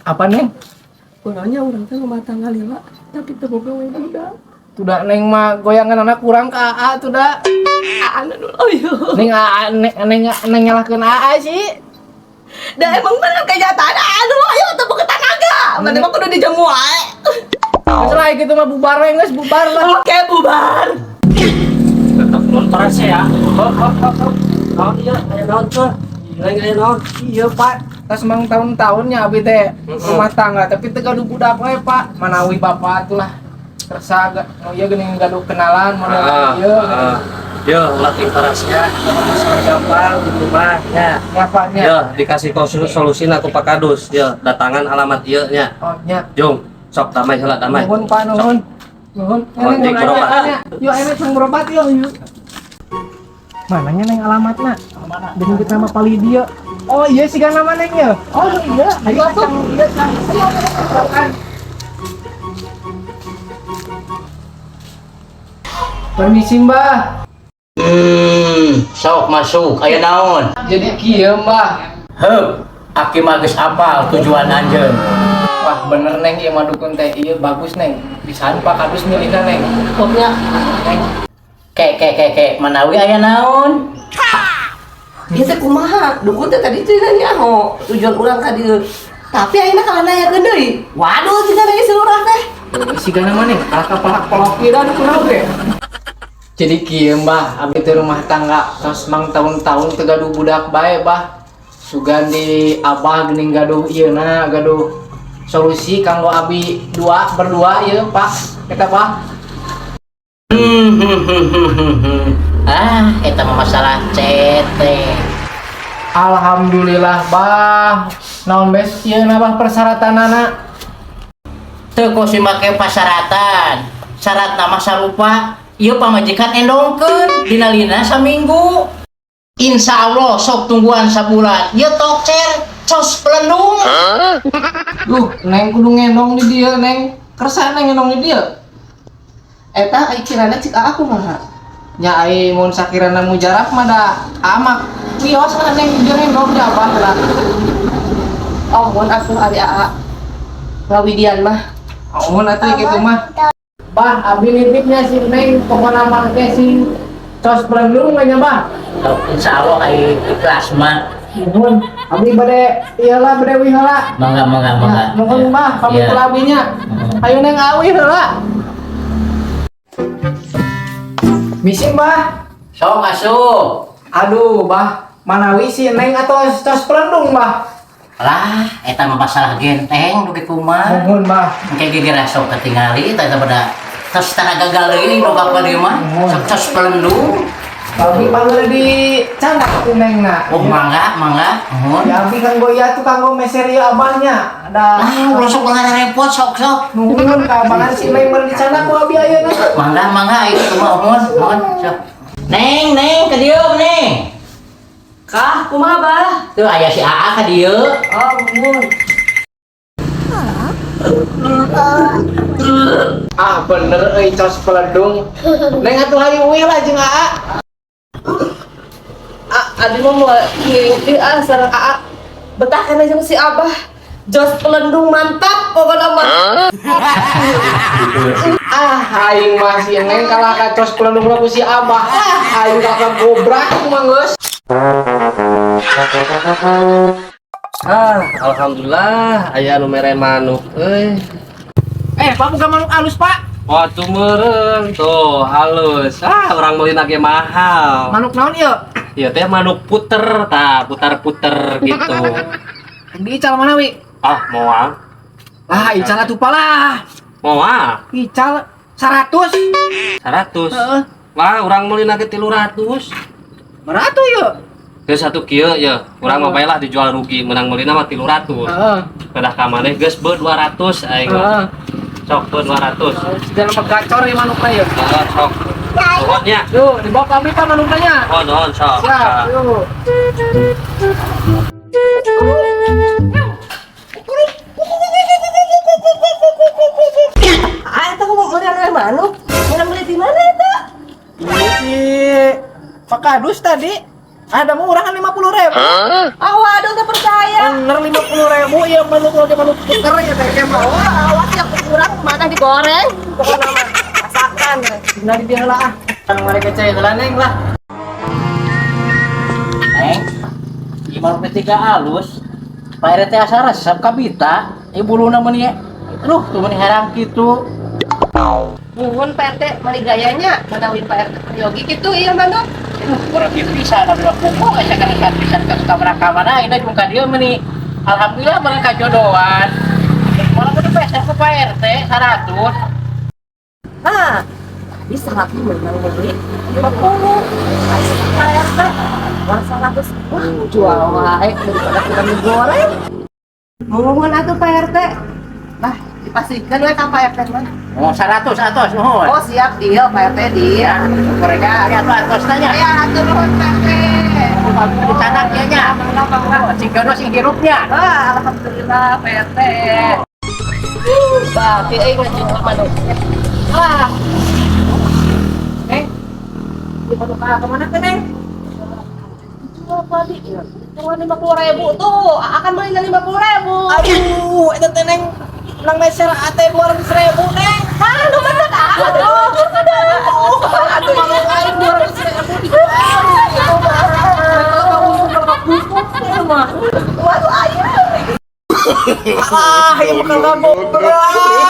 Apa, Neng? Kurangnya urang teh rumah tangga lila, tapi teu boga we budak. Tuh da Neng mah goyangan anak kurang ke AA tuh da. Aa nu loyo. Neng AA Neng Neng Neng nyalahkeun AA sih. Da emang bener kenyataan aa nu loyo teu boga tanaga. Mana mah kudu dijamu wae. Geus lah gitu mah bubar we geus bubar lah. Oke, bubar. Tetap nonton ya. Oh, oh, oh, oh. Naon ieu? Aya naon tuh? Lain aya naon? Iya, Pak. Tas mang tahun-tahunnya abi teh rumah tangga tapi teu gaduh budak we, Pak. Manawi bapak atulah kersa oh iya geuning gaduh kenalan model ieu. Ah. Yo, ulah ting ya. Masalah gampang gitu mah nya. Ya, Pak nya. Yo, dikasih solusi ku Pak Kadus. Yo, datangan alamat ieu nya. Oh nya. Jung, sok damai heula damai. Nuhun, Pak, nuhun. Nuhun. Nuhun, Neng, jeung berobat. Yuk, ayo sang berobat yuk. Yuk. Mananya Neng alamatna? Dengan kita nama Palidia. Oh iya sih kan nama Neng ya. Oh iya, ayo atuh. Iya, Kang. Ayo, ayo, Permisi, Mbah. Sok masuk, aya naon? Jadi kieu, Mbah. Heup, aki mah geus apal tujuan anjeun. Wah, bener Neng ieu mah dukun teh. Iya bagus Neng. Bisaan Pak Kadus milihna Neng. Poknya Neng. Ke ke ke ke, manawi aya naon? Ieu teh kumaha? Dukun teh tadi teh nyaho tujuan urang ka dieu. Tapi ayeuna kalah nanyakeun deui. Waduh, cenah deui si lurah teh. Sigana mah Neng, kalah ka palak-paloki da dukun oge. Jadi kieu Mbah, abi teh rumah tangga tos mang tahun-tahun teu gaduh budak bae, Bah. Sugan di abah geuning gaduh ieu na, gaduh solusi kanggo abi dua berdua ieu, Pak. Eta, Bah. Ah, eta mah masalah CT. Alhamdulillah, Bah. Naon bes ieu na Bah persyaratanana? Teu kos make pasaratan. Syarat nama sarupa, ieu pamajikan endongkeun dina lina saminggu. Insya Allah sok tungguan sabulan. Ieu tokcer cos pelendung. Duh, Neng kudu ngendong di dieu, Neng. Kersa Neng ngendong di dieu. Eta ai kirana cik aa kumaha? Nya ai mun sakirana mujarab mah da amak. Wios lah Neng di dieu ngendong di abah lah. Ampun atuh ari aa. Ngawidian mah. Amun atuh kitu mah. Bah, abi nitipnya si Neng pokona mah teh si cos pelendung we nya, Bah. Sok insya Allah ai ikhlas mah. Nuhun, abi bade ieu lah bade wih heula. Mangga mangga mangga. Nuhun Bah, pamit Iya. heula abinya. Ayo Neng awi heula. Misi Bah. Sok asup. Aduh, Bah, manawi si Neng atau cos pelendung, Bah? Lah, eta mah masalah genteng dugi kumaha. Nuhun, Bah. Engke gegeura sok katingali eta teh pada tos tara gagal deui dongkap ka dieu mah. Sok cos pelendung. Abi panggil di candak ku Neng na. Oh, mangga mangga. Nuhun. Ya abi kanggo ieu tuh kanggo meser ieu abahnya. Ada Lah, ulah sok repot sok sok. Nuhun ka abangan si Neng meureun di candak ku abi ayeuna. Mangga mangga ieu mah nuhun, nuhun sok. Neng, Neng, ka dieu Neng. Kah, kumaha Bah? Tuh aya si AA ka dieu. Oh, nuhun. Ah bener euy cos peledung. Neng atuh hayu uih lah jeung AA. Ah, adi mah mau ngiring teh ah sareng aa. Betah kana jeung si Abah. Jos pelendung mantap pokoknya mah. Ah aing mah si Neng kalah ka cos peledung ku si Abah. Ah aing kalah ka gobrak mah geus. Ah, alhamdulillah aya anu mere manuk euy. Eh, Pak buka manuk halus, Pak. Waduh meureun tuh halus. Ah, urang meulina ge mahal. Manuk naon ieu? Ieu teh manuk puter tah, putar-puter gitu. Di ical mana wi? Ah, moal. Lah, ical atuh Pak lah. Moal Ical 100. 100. Heeh. Wah, urang meulina ge 300. Berapa tuh yuk? Geus satu kieu ya, urang mah bae lah dijual rugi, menang meulina mah 300. Heeh. Pedah ka maneh geus beu 200 aing mah. Heeh. Sok beu 200. Jangan sama gacor ya manukna ya. Heeh, sok. Nuhun nya. Yuk, dibawa ke abdi Pak manukna nya. Nuhun, nuhun sok. Siap, yuk. Ah, eta mau meuli anu manuk. Menang beli di mana eta? Di Pak Kadus tadi ada murahan 50.000. Ah, waduh, teu percaya. Bener 50.000. 50.000 ieu manuk di manuk tuker ya teh mah. Oh, awas ya kurang mana digoreng. Pokoknya mah masakan. Tinggal di dia lah ah. Mereka cai heula, Neng, lah. Neng, ieu manuk teh tiga alus. Pak RT asa resep ka Bita, ieu buluna meuni aduh tuh meuni herang kitu. Nuhun, Pak RT, mani gayanya manawin Pak RT peryogi gitu iya manuk. Aduh, kurang bisa ada dua kuku asa kana pisan ka kamar kamana ayeuna jeung ka dieu meuni. Alhamdulillah meuni kajodohan. Malah meuni peser ke Pak RT 100. Nah, tadi 100 menang beli 50. Kasih Pak RT. Wah, 100. Wah, jual wae daripada kurang digoreng. Nuhun atuh, Pak RT. Bah, dipastikan we ka Pak RT mah. Oh, 100 atos nuhun. Oh, siap deal, Pak RT, deal. Ya, syukur ya, ya atuh atos tanya. Ya, hatur nuhun, Pak RT. Di sana kieu nya. Mangga, mangga. Sing jodoh sing hirupnya. Wah, alhamdulillah, Pak RT. Bah, euy ngajual manuk. Wah, Neng. Di manuk ah kemana teh, Neng? Jual tadi ya. Cuma 50.000 tuh, akan beli 50.000. Aduh, eta teh, Neng, nang meser ate 200.000, Neng. Ah, lu bener ah. Aduh, aduh. Aduh, manuk aing 200.000 dijual. Itu mah. Kamu berapa bungkus mah. Waduh, ayo. Ah, ieu mah goblok.